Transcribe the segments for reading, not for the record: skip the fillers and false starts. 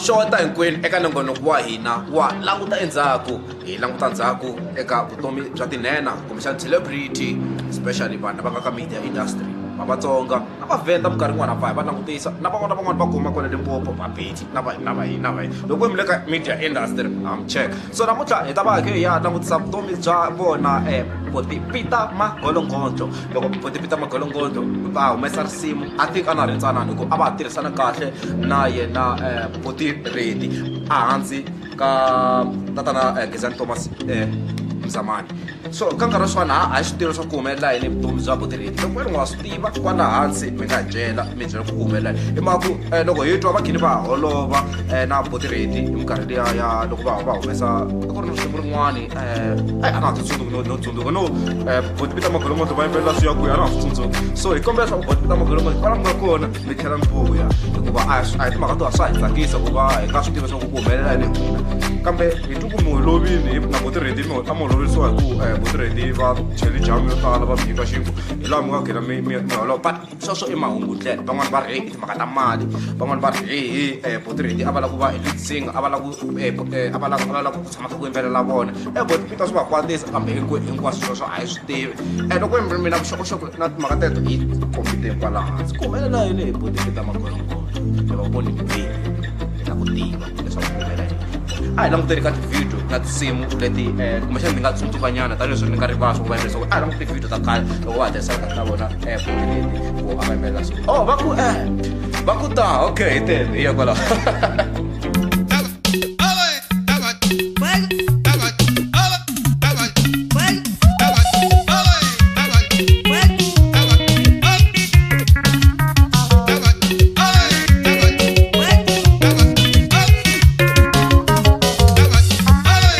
xota hinkwenu eka nongonoko wa hina wa languta endzhaku. Hi languta ndzhaku eka vutomi bya tinhena kumbexana celebrity, especially vanhu lava nga ka media industry va Vatsonga na Vavhenda, minkarhi yin'wana va hi va langutisa na van'wana van'wana va kuma kwale Limpopo, Vapedi na va na va na va loko mi le ka media industry am check. So namuntlha hi ta va hi ya langutisa vutomi bya vona Boti Peter Magollongondlo. Loko Boti Peter Magollongondlo va humesa risimu, I think a na ri ntsanana hi ku a va ha tirhisana kahle na yena Boti Reddy ehansi ka tatana Gezani Thomas Mzamani. So ka nkarhi wa swona a hi swi tivi leswaku ku humelela yini vutomi bya Boti Reddy. Loko wena wa swi tiva kwala hansi mi nga byela, mi byela ku humelela yini. Hi mhaka ku loko hi twa va khini va holova na Boti Reddy hi minkarhi liya ya loko va humesa a ku ri na risimu rin'wani, a na ha tsundzuki no tsundzuka no Boti Peter Magollongondlo va yimbelela swi ya kwihi, a na ha swi tsundzuki. So hi kombela leswaku Boti Peter Magollongondlo kwala mi nga kona mi tlhela mi vuya, hikuva a hi timhaka to swa hi tsakisa ku va hi nga swi tivi leswaku ku humelela yini hi n'wina, kambe hi twi ku mi holovile na Boti Reddy, mi a mi holovisiwa hi ku Boti Reddy va chele jamu yo tala va mi nyika xinkwa, hi laha mi nga gina mi holova. But sweswo i mahungu ndlela, van'wani va ri i timhaka ta mali, van'wani va ri hehe Boti Reddy a va lava ku va lead singer, a va lava ku a va lava a va lava ku tshama kha ku yimbelela vona Boti Peter swi va kwatisa, kambe hinkwaswo sweswo a hi swi tivi. Loko mi na vuxokoxoko na timhaka teto hi kombeteni kwala hansi ku humelela yini hi Boti Peter Magollongondlo, hi va voni hi la ku tiva leswaku ku humelela yini. A hi languteni ka ti-video na tinsimu leti kumbexana ni nga tsundzukanyana tanihileswi ni nga rivala swa ku va leswaku a hi languti ti-video ta khale loko va ha tirhisana kahle na vona Boti Reddy ku a va yimbelela so. Oh, va ku ta okay, hi tele hi ya kwalaho.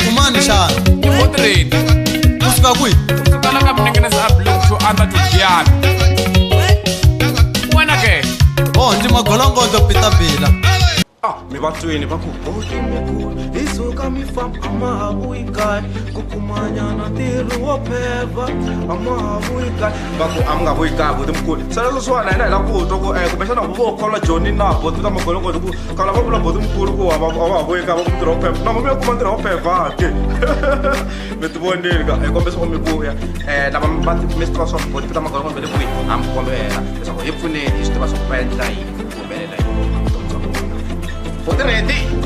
Kumani xana? Boti Reddy. Kusuka kwihi? Kusuka la ka Mninginisi a Block 2 under Tudyana. Wena ke? Oh, ndzi Magollongondlo Peter Bila. Mi va twini va ku Boti mikulu hi suka mi famba a ma ha vuyi kaya ku kumanyana ntirho wo phepha a ma ha vuyi kaya, va ku a mi nga vuyi kaya Boti mukulu. Se leswi swona hina hi lava ku twa ku kumbexana vo khola Joni na Boti Peter Magollongondlo ku kala va vula Boti mukulu ku a va ha vuyi kaya va ku ntirho wo phepha na mi ya kuma ntirho wo phepha ke mi ti vonile ka hi kombela leswaku mi vuya lava va mi swi tiva swa Boti Peter Magollongondlo le kwihi, a mi kombela leswaku hi pfuneni hi swi tiva swa ku va endla yini, ku humelela yini vutomi bya vona. Boti Reddy.